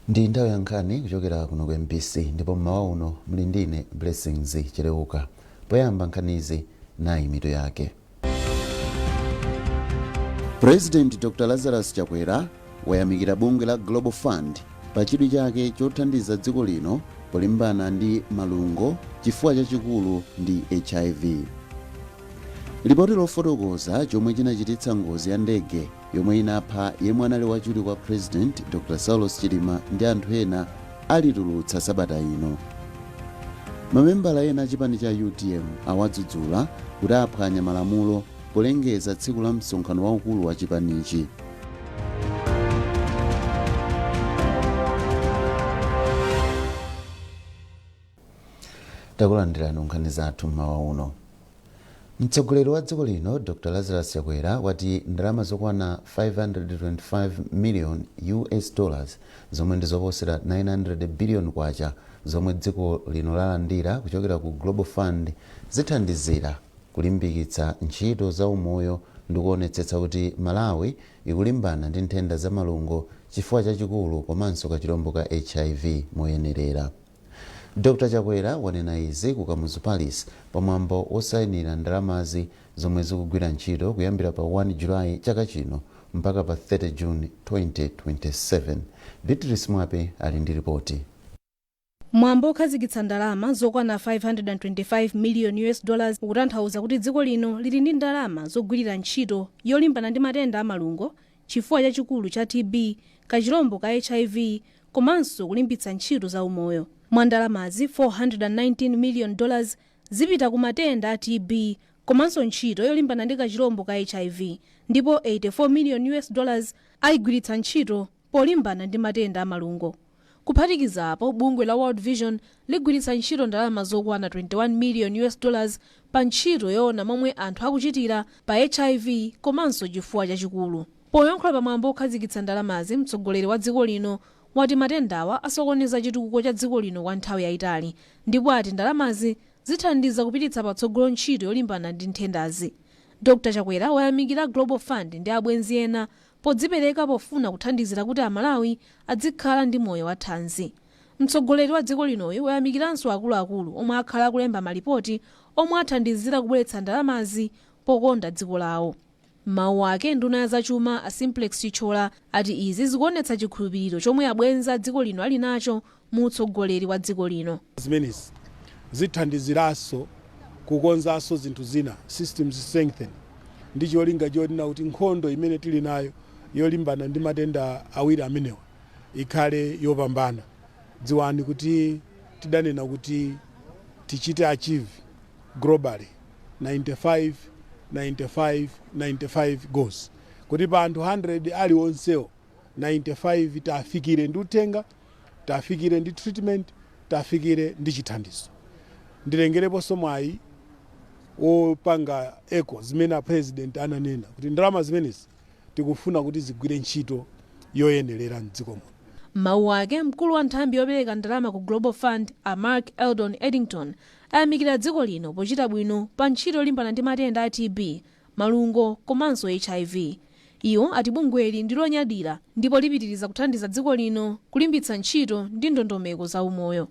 Ndi nthawi ya nkhani kuchokera kuno ku MBC, ndipo mmawa uno muli ndine Blessings Chereuka. Poyamba nkhanizi, nayi mitu yake. President Dr Lazarus Chakwera wayamikira bungwe la Global Fund pa chidwi chake chothandiza dziko lino polimbana ndi malungo, chifuwa chachikulu ndi HIV. Lipoti lofotokoza chomwe chinachititsa ngozi ya ndege yomwe inapha yemwe anali wachiwiri kwa President Dr Saulos Chilima ndi anthu ena alitulutsa sabata ino. Mamembala ena a chipani cha UTM awadzudzula kuti aphwanya malamulo polengeza tsiku la msonkhano waukulu wa chipanichi. Takulandirani nkhani zathu mmawa uno. Mtsogoleri wa dziko lino Dr Lazarus Chakwera wati ndalama zokwana 525 million US dollars, zomwe ndi zoposera 900 billion kwacha, zomwe dziko lino lalandira kuchokera ku Global Fund zithandizira kulimbikitsa ntchito za umoyo ndi kuonetsetsa kuti Malawi ikulimbana ndi nthenda za malungo, chifuwa chachikulu komanso kachilombo ka HIV moyenerera. Dr Chakwera wanena izi ku Kamuzu Palace pamwambo wosayinira ndalamazi zomwe zikugwira ntchito kuyambira pa 1 July chaka chino mpaka pa 30 June 2027. Beatrice Mwape ali ndi ripoti. Mwambo okhazikitsa ndalama zokwana 525 million US dollars ukutanthauza kuti dziko lino lili ndi ndalama zogwirira ntchito yolimbana ndi matenda a malungo, chifuwa chachikulu cha TB, kachilombo ka HIV komanso kulimbitsa ntchito za umoyo. Mwa ndalamazi, 419 million dollars zipita ku matenda a TB komanso ntchito yolimbana ndi kachilombo ka HIV, ndipo 84 million US dollars ayigwiritsa ntchito polimbana ndi matenda a malungo. Kuphatikiza apo, bungwe la World Vision ligwiritsa ntchito ndalama zokwana 21 million US dollars pa ntchito yoona momwe anthu akuchitira pa HIV komanso chifuwa chachikulu. Poyankhula pamwambo okhazikitsa ndalamazi, mtsogoleri wa dziko lino wati matendawa asokoneza chitukuko cha dziko lino kwa nthawi yayitali, ndipo ati ndalamazi zithandiza kupititsa patsogolo ntchito yolimbana ndi nthendazi. Dr Chakwera wayamikira Global Fund ndi abwenzi ena podzipereka pofuna kuthandizira kuti Amalawi adzikhala ndi moyo wathanzi. Mtsogoleri wa dziko linoyu wayamikiranso akuluakulu omwe akhala akulemba malipoti omwe athandizira kubweretsa ndalamazi pokonda dziko lawo. M'mawu ake, nduna ya zachuma a Simplex Chithyola ati izi zikuonetsa chikhulupiriro chomwe abwenzi a dziko lino ali nacho mu utsogoleri wa dziko lino. Zimenezi zithandiziranso kukonzanso zinthu zina, systems strengthen, ndi cholinga chonena kuti nkhondo imene tili nayo yolimbana ndi matenda awiri amenewa ikhale yopambana. Dziwani kuti tidanena kuti tichite achieve globally 95 95 95 goals, kuti pa anthu 100 aliwonsewo 95 tafikire ndi uthenga, tafikire ndi treatment, tafikire ndi chithandizo. Ndilengereponso mwayi wopanga echo zimene a President ananena kuti ndalama zimenezi tikufuna kuti zigwire ntchito yoyenerera mdziko muno. M'mawu ake, mkulu wa nthambi yopereka ndalama ku Global Fund a Mark Eldon Edington ayamikira dziko lino pochita bwino pa ntchito yolimbana ndi matenda a TB, malungo komanso HIV. Iwo ati bungweli ndi lonyadira ndipo lipitiriza kuthandiza dziko lino kulimbitsa ntchito ndi ndondomeko za umoyo.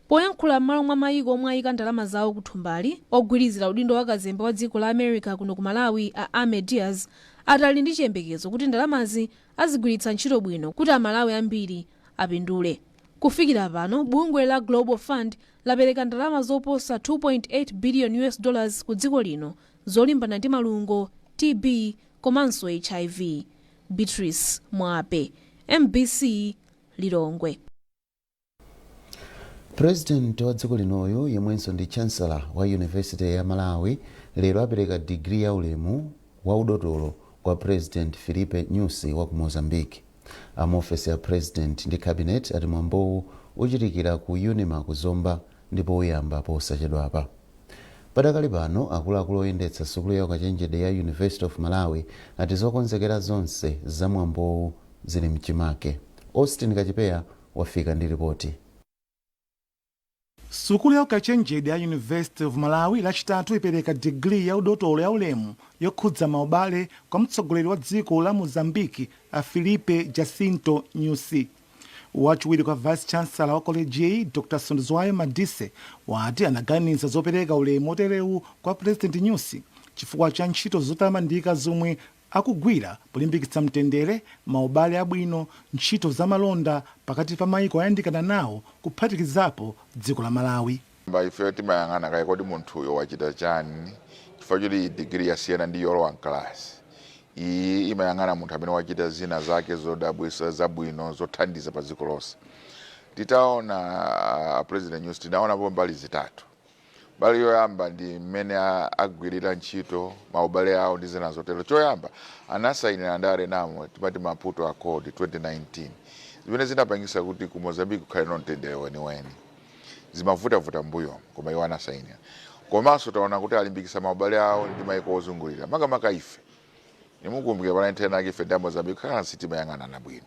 Poyankhula m'malo mwa mayiko omwe ayika ndalama zawo ku thumbali, ogwirizira udindo wa kazembe wa dziko la America kuno ku Malawi a Amy Diaz ati ali ndi chiyembekezo kuti ndalamazi azigwiritsa ntchito bwino kuti Amalawi ambiri apindule. Kufikira pano, bungwe la Global Fund lapereka ndalama zoposa 2.8 billion US dollars ku dziko lino zolimbana ndi malungo, TB komanso HIV. Beatrice Mwape, MBC, Lilongwe. President wa dziko linoyu, yemwenso ndi Chancellor wa University ya Malawi, lero apereka digiri ya ulemu wa udotolo kwa President Filipe Nyusi wa ku Mozambique. A ofesi ya President ndi Cabinet ati mwambowu uchitikira ku UNIMA ku Zomba ndipo uyamba posachedwapa. Padakali pano, akuluakulu oyendetsa sukulu ya ukachenjede ya University of Malawi ati zokonzekera zonse za mwambowu zili mchimake. Austin Kachipeya wafika ndi ripoti. Sukulu ya ukachenjede ya University of Malawi Lachitatu ipereka digiri ya udotolo ya ulemu yokhudza maubale kwa mtsogoleri wa dziko la Mozambiki a Filipe Jacinto Nyusi. Wachiwiri kwa Vice Chancellor wa kolejiyi, Dr Sondozwayo Madise, wati anaganiza zopereka ulemu oterewu kwa President Nyusi chifukwa cha ntchito zotamandika zomwe akugwira polimbikitsa mtendere, maubale abwino, ntchito zamalonda pakati pa mayiko ayandikana nawo, kuphatikizapo dziko la Malawi. Ife timayang'ana kaye, kodi munthuyo wachita chani? Chifukwa choti digiri yasiyana ndi yolowa mkalasi. Iyi imayang'ana munthu amene wachita zina zake zodabwisa, zabwino, zothandiza pa dziko lonse. Titaona President Nyusi, tinaonapo mbali zitatu. Mbali yoyamba ndi mmene agwirira ntchito, maubale awo ndi zina zotero. Choyamba, anasayinira ndi a RENAMO, timati Maputo Accord 2019, zimene zinapangisa kuti ku Mozambique kukhale no mtendere weniweni. Zimavutavuta mbuyo, koma iwo anasayinira. Komanso taona kuti alimbikisa maubale awo ndi maiko ozungulira, makamaka ife. Nimukumbukira pana nthena ake ife ndi Mozambique khala sitimayang'anana bwino,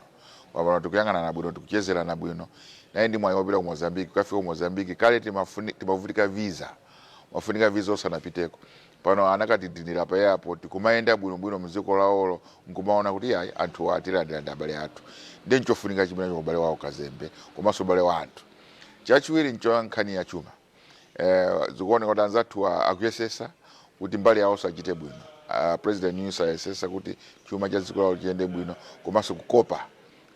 pano tikuyang'anana bwino, tikuchezerana bwino. Naye ndi mwayi wopita ku Mozambique, kukafika ku Mozambique. Kale timavutika visa, mafunika visa osanapiteko. Pano anakatidinira pa airport, kumayenda bwinobwino mdziko lawolo, nkumaona kuti ayi, anthu atilandira ndi abale athu. Ndi nchofunika chimenecho, ubale wawo kazembe komanso ubale wa anthu. Chachiwiri ncho nkhani ya chuma. Zikuoneka kuti anzathu akuyesesa kuti mbali yawo sachite bwino. President Nyusi ayesesa kuti chuma cha dziko lawo chiyende bwino, komanso kukopa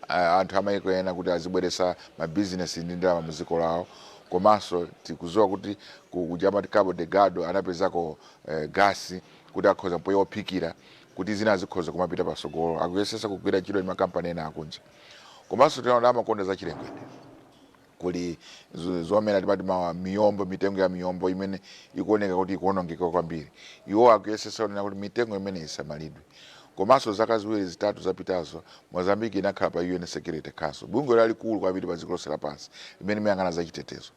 anthu amayiko ena kuti azibweresa mabizinesi ndi ndalama mdziko lawo. Komanso tikuziwa kuti kujamati Cabo Delgado anapezako gasi kuti akhoza mpweya ophikira, kuti zina zikhoza kumapita pasogolo. Akuyesesa kugwira ntchito ndi makampani ena akunja. Komanso tinaona amakonda zachilengedwe. Kuli zomera timati miyombo, mitengo ya miyombo imene ikuoneka kuti ikuonongeka kwambiri. Iwo akuyesesa kunena kuti mitengo imene isamalidwe. Komanso zaka 2 3 zapitazo, Mozambique inakhala pa UN Security Council, bungwe lalikulu kwambiri pa dziko lonse lapansi limene imayang'ana zachitetezo.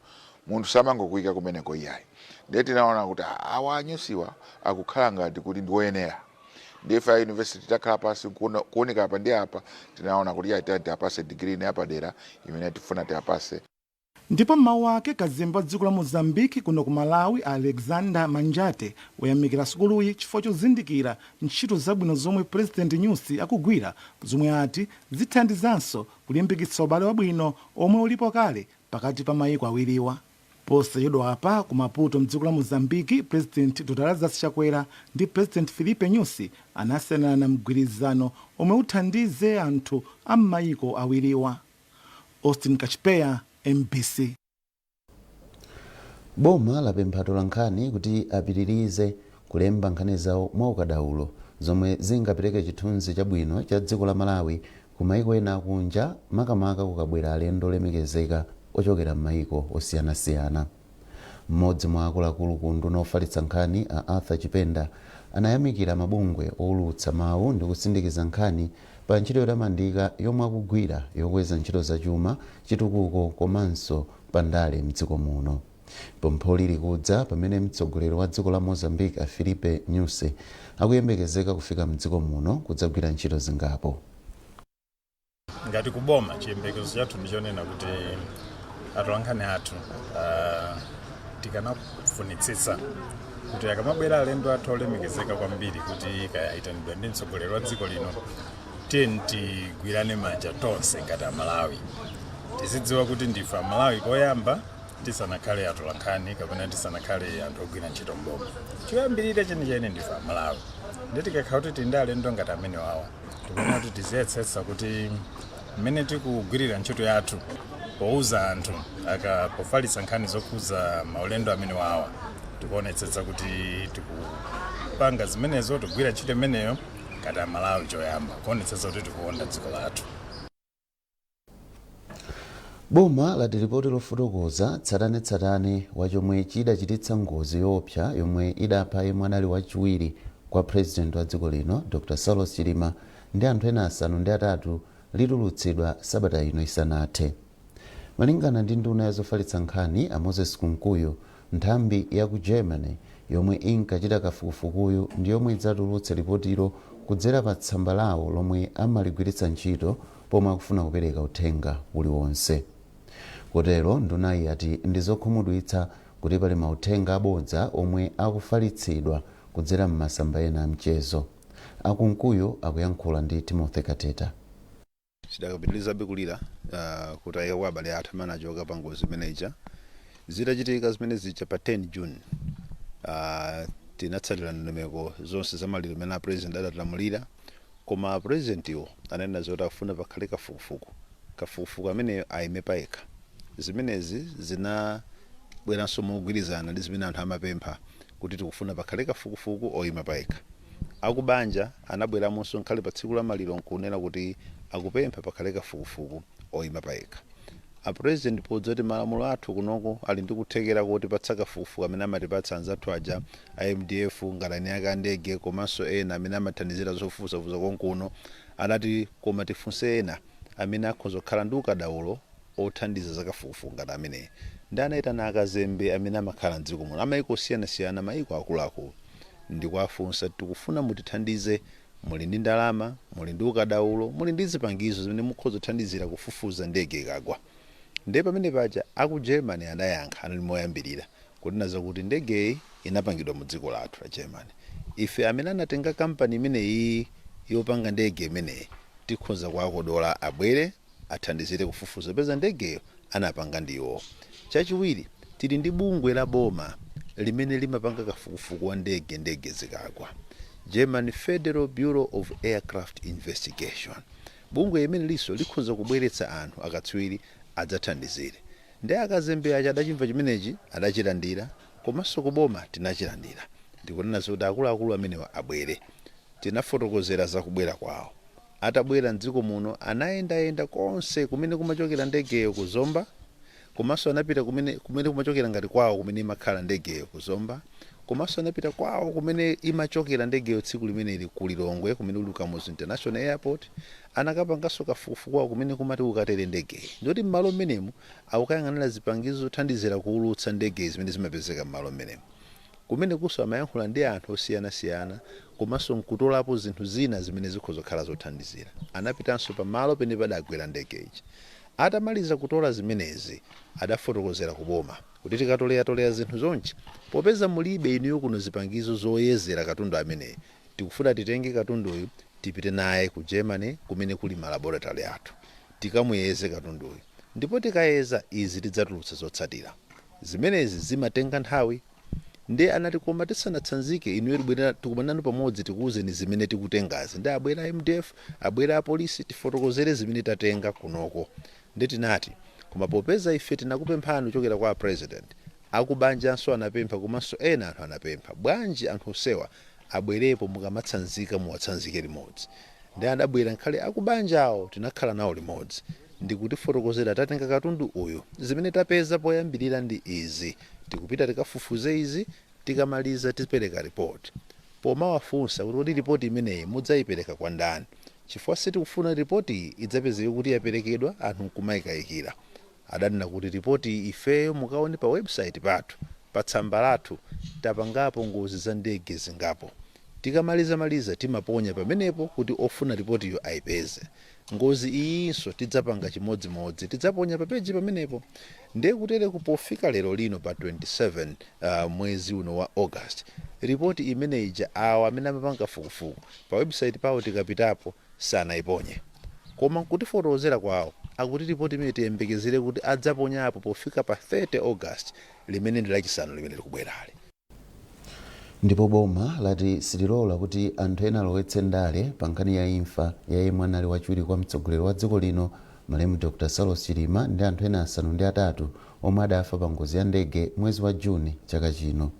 Munthu samangokuyika kumeneko iyayi. Ndiye tinaona kuti awa anyusiwa akukhala ngati kuti ndi woyenera. Ndife a university takhala pasi kuoneka apa ndi apa, tinaona kuti iyayi, tiapase digiri ine yapadera imene tifuna tiapase. Ndipo m'mawu ake, kazembe wa dziko la Mozambique kuno ku Malawi, Alexander Manjate, wayamikira sukuluyi chifukwa chozindikira ntchito zabwino zomwe President Nyusi akugwira, zomwe ati zithandizanso kulimbikitsa ubale wabwino omwe ulipo kale pakati pa mayiko awiriwa. Posachedwa apa, ku Maputo mdziko la Mozambique, President Dr Lazarus Chakwera ndi President Filipe Nyusi anasayinirana mgwirizano omwe uthandize anthu a m'mayiko awiriwa. Austin Kachipeya, MBC. Boma lapempha atolankhani kuti apitirize kulemba nkhani zawo mwaukadaulo, zomwe zingapereke chithunzi chabwino cha dziko la Malawi ku mayiko ena akunja, makamaka kukabwera alendo olemekezeka ochokera m'mayiko osiyanasiyana. Mmodzi mwa akuluakulu ku unduna ofalitsa nkhani, a Arthur Chipenda, anayamikira mabungwe owulutsa mawu ndi kusindikiza nkhani pa ntchito yotamandika yomwe akugwira yokweza ntchito zachuma, chitukuko komanso pandale mdziko muno. Pempholi likudza pamene mtsogoleri wa dziko la Mozambique, a Filipe Nyusi, akuyembekezeka kufika mdziko muno kudzagwira ntchito zingapo. Ngati kuboma, chiyembekezo chathu ndichonena kuti atolankhani athu, tikanafunitsitsa kuti akamabwera alendo athu olemekezeka kwambiri, kuti kaya ayitanidwa ndi mtsogoleri wa dziko lino, tiye tigwirane manja tonse ngati Amalawi. Tizidziwa kuti ndife Amalawi poyamba, tisanakhale atolankhani kapena tisanakhale anthu ogwira ntchito mboma. Choyambirira chenicheni, ndife Amalawi. Ndi tikakhala kuti tili ndi alendo ngati amene wawa, tikuona kuti tiziyesetsa kuti mmene tikugwirira ntchito yathu powuza anthu aka pofalitsa nkhani zokhuza maulendo amene wawa, tikuonetsetsa kuti tikupanga zimenezo, tikugwira ntchito imeneyo ngati Amalawi choyamba, kuonetsetsa kuti tikukonda dziko lathu. Boma lati ripoti lofotokoza tsatanetsatane wa chomwe chidachititsa ngozi yoopsa yomwe idapha yemwe adali wachiwiri kwa President wa dziko lino, Dr Saulos Chilima, ndi anthu ena 8 litulutsidwa sabata ino isanathe. Malingana ndi nduna ya zofalitsa nkhani, a Moses Kunkuyu, nthambi ya ku Germany yomwe inkachita kafukufukuyu ndi yomwe idzatulutse ripotilo kudzera pa tsamba lawo lomwe amaligwiritsa ntchito pomwe akufuna kupereka uthenga uliwonse. Kotero ndunayi yati ndi zokhumudwitsa kuti pali mauthenga abodza omwe akufalitsidwa kudzera m'masamba ena amchezo. Akunkuyu akuyankhula ndi Timothy Kateta. Tidakapitirizabe kulira kutayika kwa abale athu amene anachoka pa ngozi imeneja. Zitachitika zimene zija pa 10 June, tinatsatira ndondomeko zonse za maliro amene a President adatilamulira, koma President iwo ananena zoti afuna pakhale kafukufuku, kafukufuku ameneyo ayime payekha. Zimenezi zinabweranso mogwirizana ndi zimene anthu amapempha kuti tikufuna pakhale kafukufuku oyima payekha. Akubanja anabweramonso nkhale pa tsiku la maliro nkunena kuti akupempha pakhale kafukufuku oyima payekha. A President podzati malamulo athu kunoko ali ndi kuthekera kuti patsa kafukufuku amene amatipatsa anzathu aja a MDF ngalani yake a ndege komanso ena amene amathandizira zofufuzafufuza konkuno, anati koma tifunse ena amene akhoza kukhala ndi ukadaulo othandiza zakafukufuku ngati ameneyi, ndi anayitana akazembe amene amakhala mdziko muno amayiko osiyanasiyana, mayiko akuluakulu, ndikuwafunsa, "Tikufuna mutithandize, muli ndi ndalama, muli ndi ukadaulo, muli ndi zipangizo zimene mukhoza kuthandizira kufufuza ndege ikagwa." Ndiye pamene paja aku Germany anayankha, anali moyambirira kunena zakuti ndegeyi inapangidwa mu dziko lathu la Germany. Ife amene anatenga kampani imeneyi yopanga ndege imeneyi tikhoza kuwakodola abwere athandizire kufufuza peza ndegeyo anapanga ndiwo. Chachiwiri, tili ndi bungwe la boma limene limapanga kafukufuku wa ndege, ndege zikagwa, German Federal Bureau of Aircraft Investigation. Bungwe imene liso likhoza kubweretsa anthu akatswiri adzathandizire. Ndi akazembe aja adachimva chimenechi, adachilandira, komanso kuboma tinachilandira ndikunena zoti akuluakulu amenewa abwere. Tinafotokozera zakubwera kwawo. Atabwera mdziko muno anayendayenda konse kumene kumachokera ndegeyo kuzomba, komanso anapita kumene kumachokera ngati kwawo kumene imakhala ndegeyo kuzomba, komanso anapita kwawo kumene imachokera ndegeyo tsiku limeneli ku Lilongwe kumene kuli Kamuzu International Airport. Anakapanganso kafukufuku kwawo kumene kumati kukatere ndegeyi, ndoti m'malo mmenemu akukayang'anira zipangizo zothandizira kuwulutsa ndegeyi zimene zimapezeka m'malo mmenemu. Kumene kuso amayankhula ndi anthu osiyanasiyana komanso nkutolapo zinthu zina zimene zikhoza kukhala zothandizira. Anapitanso pamalo pene padagwera ndege iji. Atamaliza kutola zimenezi adafotokozera kuboma kuti tikatoleatolea zinthu zonchi, popeza mulibe inuyo kuno zipangizo zoyezera katundu ameneyi, tikufuna titenge katunduyu tipite naye ku Germany kumene kuli ma laboratory athu, tikamuyeze katunduyu, ndipo tikayeza izi tidzatulutsa zotsatira. Zimenezi zimatenga nthawi. Ndi anati koma tisanatsanzike inuyo tibwerera tikumananu pamodzi, tikuwuzeni zimene tikutengazi. Ndi abwera MDF, abwera apolisi, tifotokozere zimene tatenga kunoko. Ndi tinati koma popeza ife tinakupemphani kuchokera kwa President, akubanjanso anapempha, komanso ena anthu anapempha, bwanji anthu osewa abwerepo, mukamatsanzika muwatsanzike limodzi. Ndi adabwera nkhale akubanjawo, tinakhala nawo limodzi ndikutifotokozera, tatenga katundu uyu, zimene tapeza poyambirira ndi izi, tikupita tikafufuze izi, tikamaliza tipereka ripoti. Pomawafunsa kuti kodi ripoti imeneyi mudzayipereka kwa ndani, chifukwa sitikufuna ripoti iyi idzapezeke kuti yaperekedwa anthu nkumayikayikira, adanena kuti ripoti ifeyo mukaone pa website pathu, pa tsamba lathu, tapangapo ngozi za ndege zingapo, tikamalizamaliza timaponya pamenepo kuti ofuna ripotiyo ayipeze. Ngozi iyinso tidzapanga chimodzimodzi, tidzaponya pa peji pamenepo. Ndiye kutereku pofika lero lino pa 27 mwezi uno wa August, ripoti imeneyija awa amene amapanga fukufuku pa website pawo tikapitapo sanayiponye, koma nkutifotokozera kwawo akuti ripoti imene tiyembekezere kuti adzaponyapo pofika pa 30 August limene ndi Lachisanu limene likubwerali. Ndipo boma lati sililola kuti anthu ena alowetse ndale pa nkhani ya imfa ya yemwe anali wachiwiri kwa mtsogoleri wa dziko lino malemu Dr Saulos Chilima ndi anthu ena 8 omwe adafa pa ngozi ya ndege mwezi wa Juni chaka chino.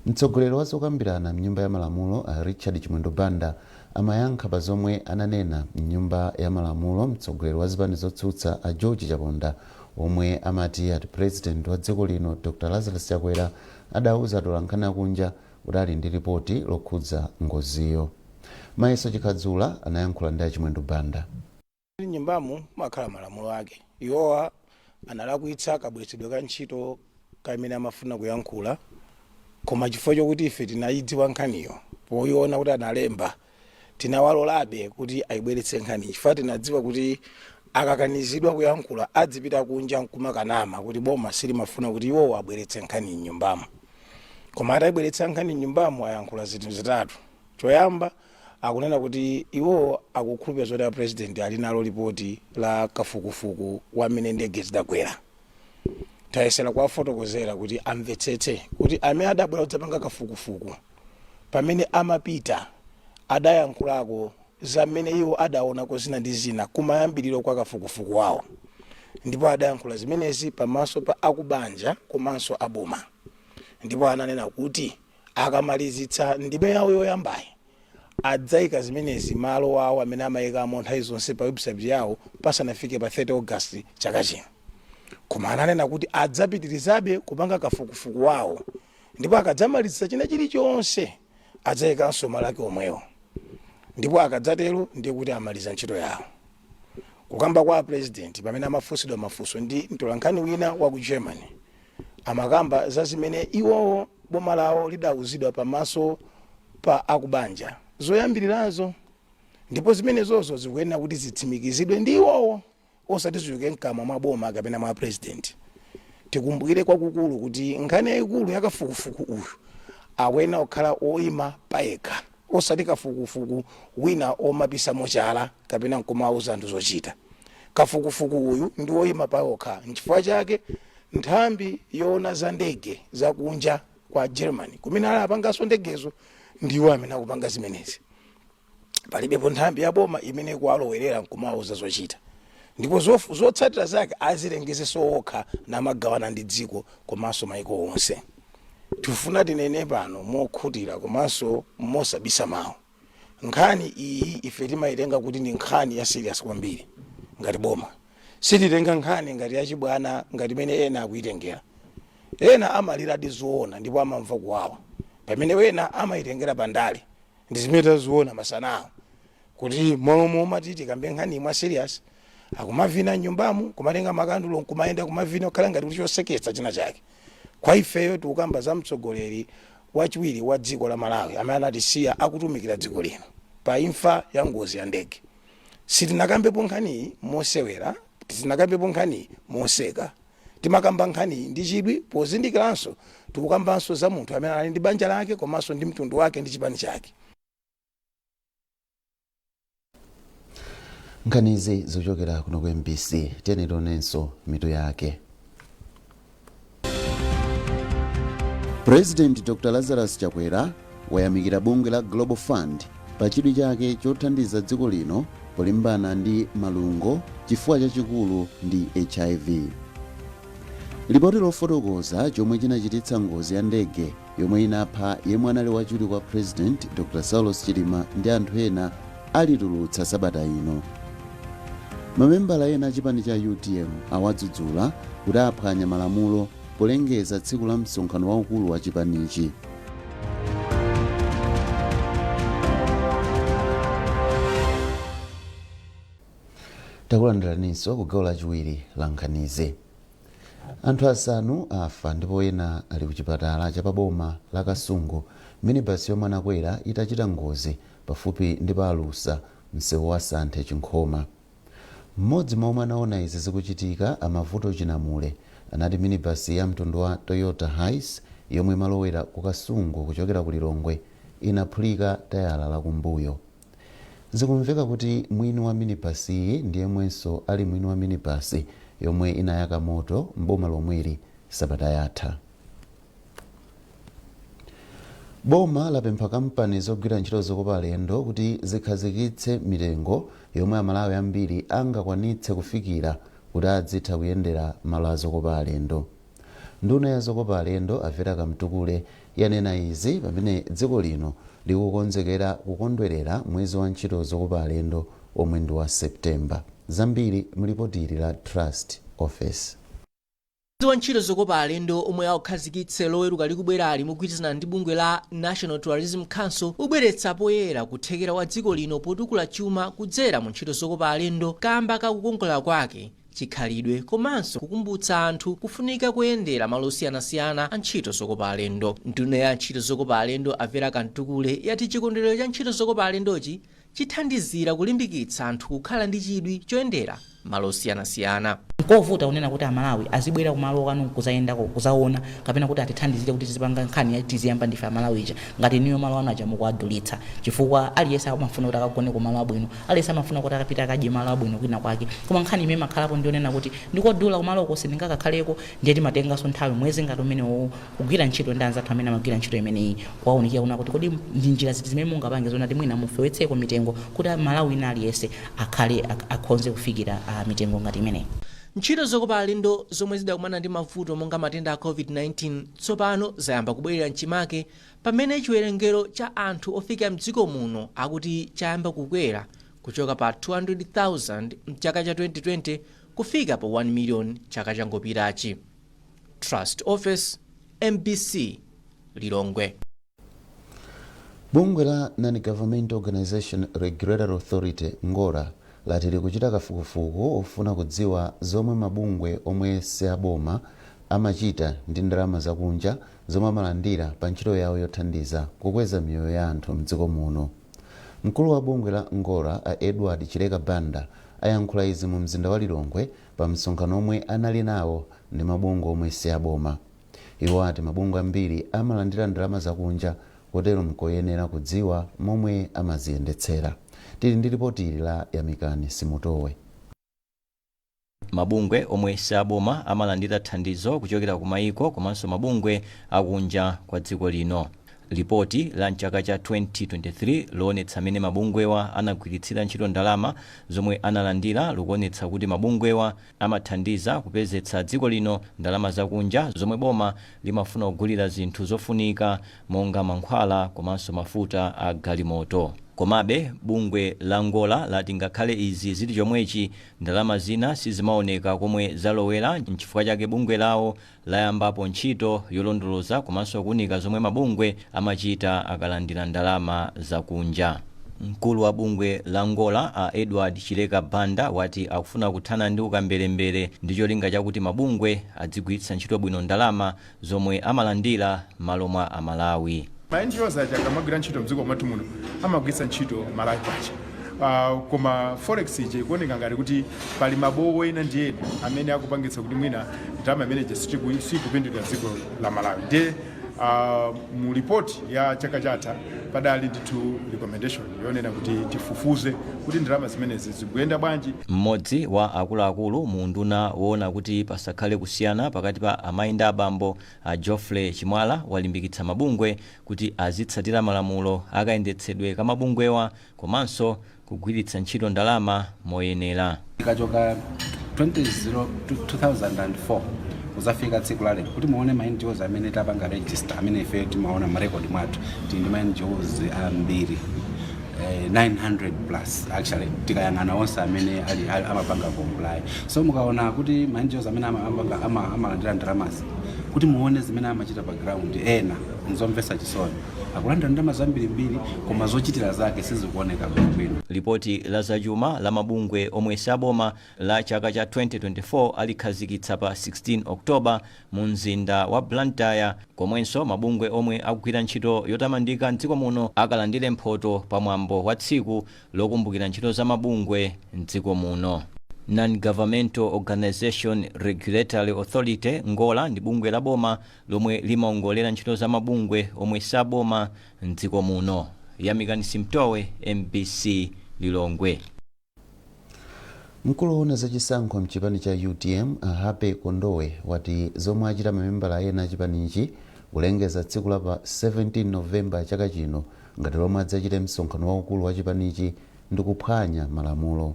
Mtsogoleri wa zokambirana mnyumba ya malamulo a Richard Chimwendo Banda amayankha pa zomwe ananena mnyumba ya malamulo mtsogoleri wa zipani zotsutsa a George Chaponda, omwe amati ati President wa dziko lino Dr Lazarus Chakwera adauza atolankhani akunja kuti ali ndi ripoti lokhudza ngoziyo. Mayeso Chikhadzula anayankhula ndi a Chimwendo Banda. Nyumbamu makhala malamulo ake. Iwowa analakwitsa kabweretsedwe ka ntchito kamene amafuna kuyankhula, koma chifukwa chokuti ife tinayidziwa nkhaniyo poyiona kuti analemba, tinawalolabe kuti ayibweretse nkhani, chifukwa tinadziwa kuti akakanizidwa kuyankhula adzipita kunja nkumakanama kuti boma silimafuna kuti iwowo abweretse nkhani mnyumbamo. Koma atayibweretsa nkhani mnyumbamo ayankhula zinthu zitatu. Choyamba, Akunena kuti iwo akukhulupirira zoti a President ali nalo ripoti la kafukufuku wamene ndege zidagwera. Tayesera kuwafotokozera kuti amvetsetse kuti amene adabwera kudzapanga kafukufuku, pamene amapita adayankhulako zamene iwo adaonako zina ndi zina kumayambiriro kwa kafukufuku wawo, ndipo adayankhula zimenezi pamaso pa akubanja komanso aboma, ndipo ananena kuti akamalizitsa ndime yawo yoyambayi adzayika zimenezi malo awo amene amayikamo nthawi zonse pa website yawo pasanafike pa 30 August chaka chino. Koma ananena kuti adzapitirizabe kupanga kafukufuku wawo, ndipo akadzamalizitsa china chilichonse adzayikanso malo ake omwewo, ndipo akadzatero ndiye kuti amaliza ntchito yawo. Kukamba kwa President pamene amafunsidwa mafunso ndi mtolankhani wina wa ku Germany, amakamba za zimene iwowo boma lawo lidawuzidwa pamaso pa akubanja zoyambirirazo, ndipo zimenezozo zikuyenera kuti zitsimikizidwe ndi iwowo, osati zichoke mkamwa mwa boma kapena mwa President. Tikumbukire kwakukulu kuti nkhani yayikulu yakafukufuku uyu akuyenera kukhala oyima payekha, osati kafukufuku wina omapisa mochala kapena nkumawuza anthu zochita. Kafukufuku uyu ndi woyima payokha. Nchifukwa chake nthambi yoona za ndege zakunja kwa Germany, kumene ali apanganso ndegezo, ndiwo amene akupanga zimenezi. Palibepo nthambi ya boma imene ikuwalowerera nkumawuza zochita, ndipo zotsatira zake azilengezenso okha namagawana ndi dziko komanso maiko onse. Tifuna tinene pano mokhutira komanso mosabisa mawu, nkhani iyi ife timayitenga kuti ndi nkhani ya serious kwambiri. Ngati boma sititenga nkhani ngati yachibwana ngati imene ena akuyitengera. Ena amaliradi zoona ndipo amamva kuwawa, pamene wena amayitengera pandale. Ndi zimene taziona masanawo, kuti momwe mati tikambe nkhani mwa serious, akumavina mnyumbamu, kumatenga makandulo nkumayenda kumavina, kukhala ngati kuti choseketsa china chake. Kwa ifeyo tikukamba za mtsogoleri wachiwiri wa dziko la Malawi amene anatisiya akutumikira dziko lino pa imfa ya ngozi ya ndege. Sitinakambepo nkhaniyi mosewera, sitinakambepo nkhaniyi moseka. Timakamba nkhaniyi ndi chidwi, pozindikiranso tikukambanso za munthu amene anali ndi banja lake komanso ndi mtundu wake ndi chipani chake. Nkhanizi zochokera kuno ku MBC. Tiyeni tionenso mitu yake. President Dr Lazarus Chakwera wayamikira bungwe la Global Fund pa chidwi chake chothandiza dziko lino polimbana ndi malungo, chifuwa chachikulu ndi HIV. Lipoti lofotokoza chomwe chinachititsa ngozi ya ndege yomwe inapha yemwe anali wachiwiri kwa President Dr Saulos Chilima ndi anthu ena alitulutsa sabata ino. Mamembala ena a chipani cha UTM awadzudzula kuti aphwanya malamulo polengeza tsiku la msonkhano waukulu wa chipanichi. Takulandiraninso ku gawo lachiwiri la nkhanizi. Anthu asanu afa ndipo ena ali ku chipatala cha paboma la Kasungu minibasi yomwe anakwera itachita ngozi pafupi ndi pa Alusa, msewu wa Santhe Chinkhoma. Mmodzi mwa omwe anaona izi zikuchitika, a Mavuto Chinamule, anati minibasi ya mtundu wa Toyota Hiace yomwe imalowera ku Kasungu kuchokera ku Lilongwe inaphulika tayala lakumbuyo. Zikumveka kuti mwini wa minibasiyi ndi yemwenso ali mwini wa minibasi yomwe inayaka moto m'boma lomweli sabata yatha. Boma lapempha kampani zogwira ntchito zokopa alendo kuti zikhazikitse mitengo yomwe Amalawi ambiri angakwanitse kufikira kuti adzitha kuyendera malo a zokopa alendo. Nduna ya zokopa alendo a Vera Kamtukule yanena izi pamene dziko lino likukonzekera kukondwerera mwezi wa ntchito zokopa alendo omwe ndi wa September. Zambiri mulipoti ili la Trust Office. Mwezi wa ntchito zokopa alendo omwe aukhazikitse Loweruka likubwerali mogwirizana ndi bungwe la National Tourism Council ubweretsa poyera kuthekera wa dziko lino potukula chuma kudzera mu ntchito zokopa alendo kamba kakukongola kwake, chikhalidwe komanso kukumbutsa anthu kufunika kuyendera malo osiyanasiyana a ntchito zokopa alendo. Nduna ya ntchito zokopa alendo a Vera Kamtukule yati chikondwerero cha ntchito zokopa alendochi chithandizira kulimbikitsa anthu kukhala ndi chidwi choyendera. Malo osiyanasiyana. Nkovuta kunena kuti Amalawi azibwera kumalo kanu kuzayendako, kuzaona, kapena kuti atithandizire kuti tizipanga nkhani ya Tiziyamba Ndife Amalawi ija, ngati niyo malo anu aja mukuwadulitsa, chifukwa aliyense amafuna kuti akagone kumalo abwino, aliyense amafuna kuti akapita akadye malo abwino kwina kwake. Koma nkhani imene imakhalapo ndionena kuti ndikodula kumaloko, sindingakakhaleko. Ndiye timatenganso nthawi mwezi ngati umenewo kugwira ntchito ndi anzathu amene amagwira ntchito imeneyi, kuwaunikira kuna kuti kodi ndi njira ziti zimene mungapange zonati mwina mufewetseko mitengo kuti Malawi ina aliyense akhale akhonze kufikira mitengo ngati imeneyi. Ntchito zokopa alendo zomwe zidakumana ndi mavuto monga matenda a COVID-19 tsopano zayamba kubwerera mchimake, pamene chiwerengero cha anthu ofika mdziko muno akuti chayamba kukwera kuchoka pa 200,000 mchaka cha 2020 kufika pa 1 million chaka changopitachi. Trust Office, MBC, Lilongwe. Bungwe la Non-Government Organization Regulatory Authority, NGORA, lati likuchita kafukufuku ofuna kudziwa zomwe mabungwe omwe siaboma amachita ndi ndalama zakunja zomwe amalandira pa ntchito yawo yothandiza kukweza miyoyo ya anthu mdziko muno. Mkulu wa bungwe la NGORA, a Edward Chileka Banda, ayankhula izi mu mzinda wa Lilongwe pa msonkhano omwe anali nawo ndi mabungwe omwe siaboma. Iwo ati mabungwe ambiri amalandira ndalama zakunja, kotero mkoyenera kudziwa momwe amaziyendetsera. Tili ndi ripoti ili la Yamikani Simutowe. Mabungwe omwe siaboma amalandira thandizo kuchokera ku mayiko komanso mabungwe akunja kwa dziko lino. Lipoti la mchaka cha 2023 loonetsa amene mabungwewa anagwiritsira ntchito ndalama zomwe analandira likuonetsa kuti mabungwewa amathandiza kupezetsa dziko lino ndalama zakunja zomwe boma limafuna kugulira zinthu zofunika monga mankhwala komanso mafuta a galimoto. Komabe bungwe la NGORA lati ngakhale izi zili chomwechi, ndalama zina sizimaoneka komwe zalowera. Nchifukwa chake bungwe lawo layambapo ntchito yolondoloza komanso kuunika zomwe mabungwe amachita akalandira ndalama zakunja. Mkulu wa bungwe la NGORA, a Edward Chileka Banda, wati akufuna kuthana ndi ukamberembere ndi cholinga chakuti mabungwe adzigwiritsa ntchito bwino ndalama zomwe amalandira malo mwa Amalawi. Ma NGOs aja akamagwira ntchito mdziko mwathu muno amagwiritsa ntchito Malawi kwacha, koma forex ija ikuoneka ngati kuti pali mabowo ena ndi ena amene akupangitsa kuti mwina ndalama imeneja sikupindulira dziko la Malawi. Ndiye mu ripoti ya chaka chatha padali ndithu recommendation yonena kuti tifufuze kuti ndalama zimenezi zikuyenda bwanji. Mmodzi wa akuluakulu mu unduna woona kuti pasakhale kusiyana pakati pa amayi ndi abambo, a Geoffrey Chimwala, walimbikitsa mabungwe kuti azitsatira malamulo akayendetsedwe kamabungwewa komanso kugwiritsa ntchito ndalama moyenera. Ikachoka 2004 kuzafika tsiku la lero, kuti muone ma NGOs amene tapanga register, amene ife timaona marekodi mwathu, tili ndi ma NGOs ambiri, 900 plus actually, tikayang'ana onse amene amapanga comply. So mukaona kuti ma NGOs amene amalandira ndalamazi, kuti muone zimene amachita pa ground, ena nzomvetsa chisoni, akulandira ndalama zambirimbiri koma zochitira zake sizikuoneka bwinobwino. Lipoti la zachuma la mabungwe omwe siaboma la chaka cha 2024 alikhazikitsa pa 16 Oktoba mu mzinda wa Blantyre, komwenso mabungwe omwe akugwira ntchito yotamandika mdziko muno akalandire mphoto pamwambo wa tsiku lokumbukira ntchito za mabungwe mdziko muno. Non-Governmental Organization Regulatory Authority, NGORA, ndi bungwe la boma lomwe limaongolera ntchito za mabungwe omwe saboma mdziko muno. Yamikani Simtowe, MBC, Lilongwe. Mkulu woona zachisankho mchipani cha UTM, Happy Kondowe, wati zomwe achita mamembala ena achipanichi kulengeza tsiku la pa 17 Novemba chaka chino ngati lomwe adzachite msonkhano waukulu wa chipanichi ndi kuphwanya malamulo.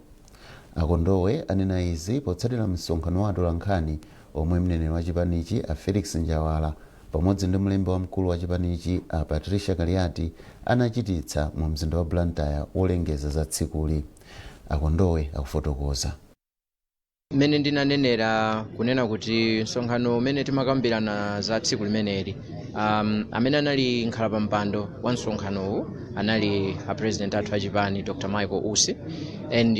Akondowe anena izi potsatira msonkhano wa atolankhani omwe mneneri wa chipanichi, a Felix Njawala, pamodzi ndi mlembi wamkulu wa chipanichi, a Patricia Kaliati, anachititsa mu mzinda wa Blantyre wolengeza za tsikuli. Akondowe akufotokoza. Mmene ndinanenera kunena kuti msonkhano umene timakambirana za tsiku limeneli, amene anali nkhala wa msonkhanowu anali a president athu achipani, Dr Michael Usi, and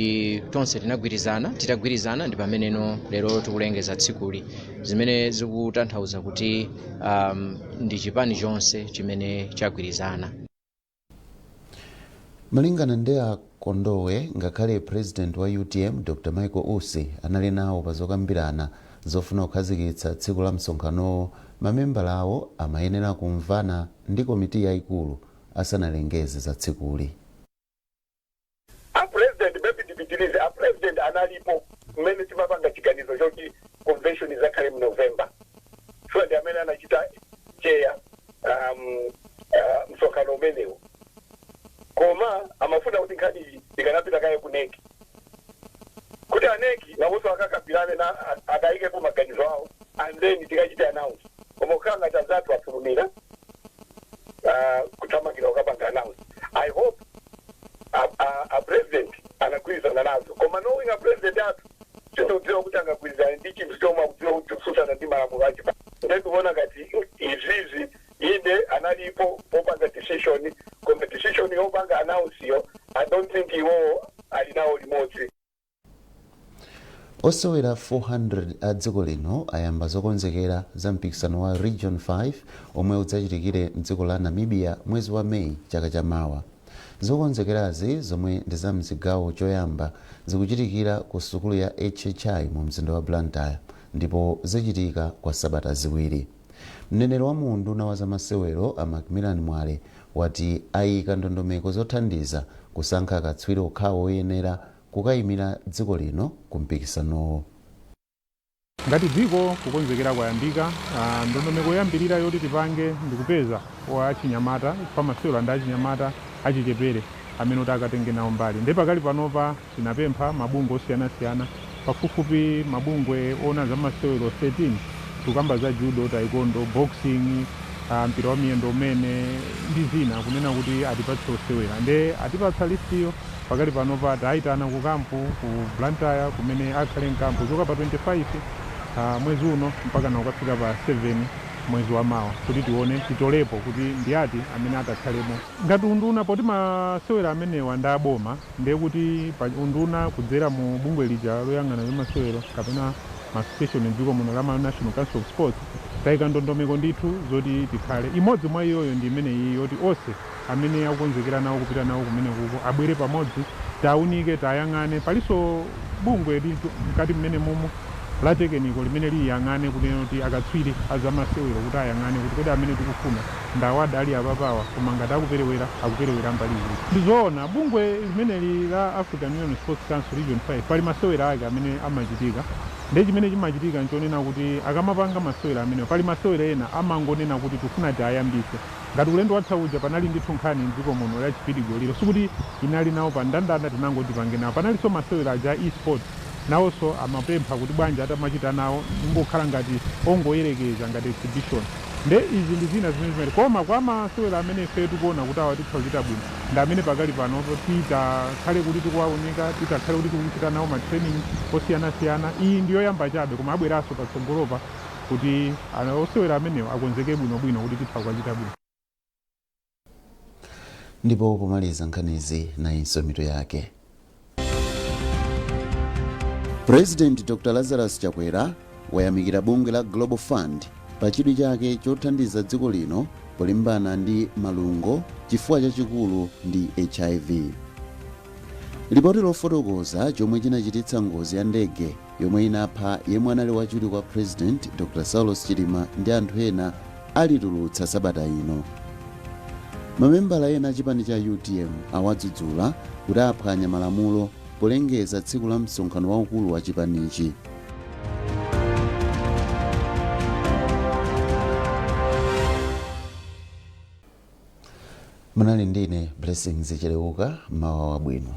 tonse tinagwirizana. Titagwirizana ndi pameneno lero tikulengeza tsikuli, zimene zikutanthauza kuti ndi chipani chonse chimene chagwirizana. Malingana ndi a Kondowe, ngakhale President wa UTM Dr Michael Usi anali nawo pa zokambirana zofuna kukhazikitsa tsiku la msonkhanowo, mamembala awo amayenera kumvana ndi komiti yayikulu asanalengeze za tsikuli. A President, maybe ndipitirize, a President analipo mmene timapanga chiganizo choti convention izakhale mu November, so ndi amene anachita chair msonkhano umenewo, koma amafuna kuti nkhani iyi ikanapita kaye ku NEC kuti a NEC nawonso akakambirane na akayikepo maganizo awo and then tikachite announce. Koma kukhala ngati anzathu afulumira kuthamangira kukapanga announce. I hope a President anagwirizana nazo, koma knowing a President athu, sindikudziwa kuti angagwirizane ndi chinthu chomwe akudziwa kuti chikutsutsana ndi malamulo achipa. Ndikuona ngati izizi, inde, analipo popanga decision, koma decision yopanga announce yo, I don't think iwowo ali nawo limodzi. Osewera 400 a dziko lino ayamba zokonzekera za mpikisano wa Region 5 omwe udzachitikire mdziko la Namibia mwezi wa Meyi chaka chamawa. Zokonzekerazi, zomwe ndi za mzigawo choyamba, zikuchitikira ku sukulu ya HHI mu mzinda wa Blantyre ndipo zichitika kwa sabata 2. Mneneri wa muunduna wa zamasewero a Macmillan Mwale wati ayika ndondomeko zothandiza kusankha akatswiri okhawo oyenera kukayimira dziko lino ku mpikisanowo. Ngati dziko, kukonzekera kwayambika. Ndondomeko yoyambirira yoti tipange ndikupeza wa achinyamata pamasewero ndi achinyamata achichepere amene kuti akatenge nawo mbali. Ndiye pakali panopa tinapempha mabungwe osiyanasiyana, pafupifupi mabungwe ona za masewero 13. Tikukamba za judo, taekwondo, boxing, mpira wa miyendo umene ndi zina, kunena kuti atipatse osewera. Nde atipatsa listiyo. Pakali panopa tayitana ku kampu ku Blantyre kumene akhale mkampu kuchoka pa 25 mwezi uno mpaka na kukafika pa 7 mwezi wa mawa, kuti tione, titolepo kuti ndi ati amene atakhalemo. Ngati unduna, poti masewera amenewa ndi aboma, ndiye kuti pa unduna kudzera mu bungwe lija loyang'ana za masewero kapena ma association mdziko muno la Malawi National Council of Sports, tayika ndondomeko ndithu zoti tikhale. Imodzi mwa iyoyo ndi imeneyi yoti onse amene akukonzekera nawo kupita nawo kumene kuko abwere pamodzi, taunike, tayang'ane. Palinso bungwe mkati mmene mumu la technical limene liyang'ane, kunena kuti akatswiri azamasewero kuti ayang'ane kuti kodi amene tikufuna ndawada ali apapawa, koma ngati akuperewera, akuperewera mbali ziti. Ndizoona, bungwe limeneli la African Union Sports Council Region 5 pali masewera ake amene amachitika. Ndiye chimene chimachitika nchonena kuti akamapanga masewera amenewo, pali masewera ena amangonena kuti tifuna tiyayambise. Ngati ulendo watha uja, panali ndithu nkhani mdziko muno ya chipidigoliro, sikuti inali nawo pa ndandanda, tinangoti pange nawo. Panalinso masewera aja a e-sports, nawonso amapempha kuti bwanji atamachita nawo, ingokhala ngati ongoyerekeza, ngati exhibition. Nde izi ndi zina zimene zimene, koma kwa masewera amene ife tikuona kuti awa titha kuchita bwino, ndi amene pakali pano titakhale kuti tikuwaunika, titakhale kuti tikuchita nawo ma training osiyanasiyana. Iyi ndi yoyamba chabe, koma abweranso patsogolopa kuti osewera amenewo akonzeke bwinobwino kuti titha kukachita bwino. Ndipo pomaliza nkhanizi, nayinso mitu yake. President Dr Lazarus Chakwera wayamikira bungwe la Global Fund pa chidwi chake chothandiza dziko lino polimbana ndi malungo, chifuwa chachikulu ndi HIV. Lipoti lofotokoza chomwe chinachititsa ngozi ya ndege yomwe inapha yemwe anali wachiwiri kwa President Dr Saulos Chilima ndi anthu ena alitulutsa sabata ino. Mamembala ena a chipani cha UTM awadzudzula kuti aphwanya malamulo polengeza tsiku la msonkhano waukulu wa chipanichi. Munali ndine Blessings Cheleuka. Mawa wabwino.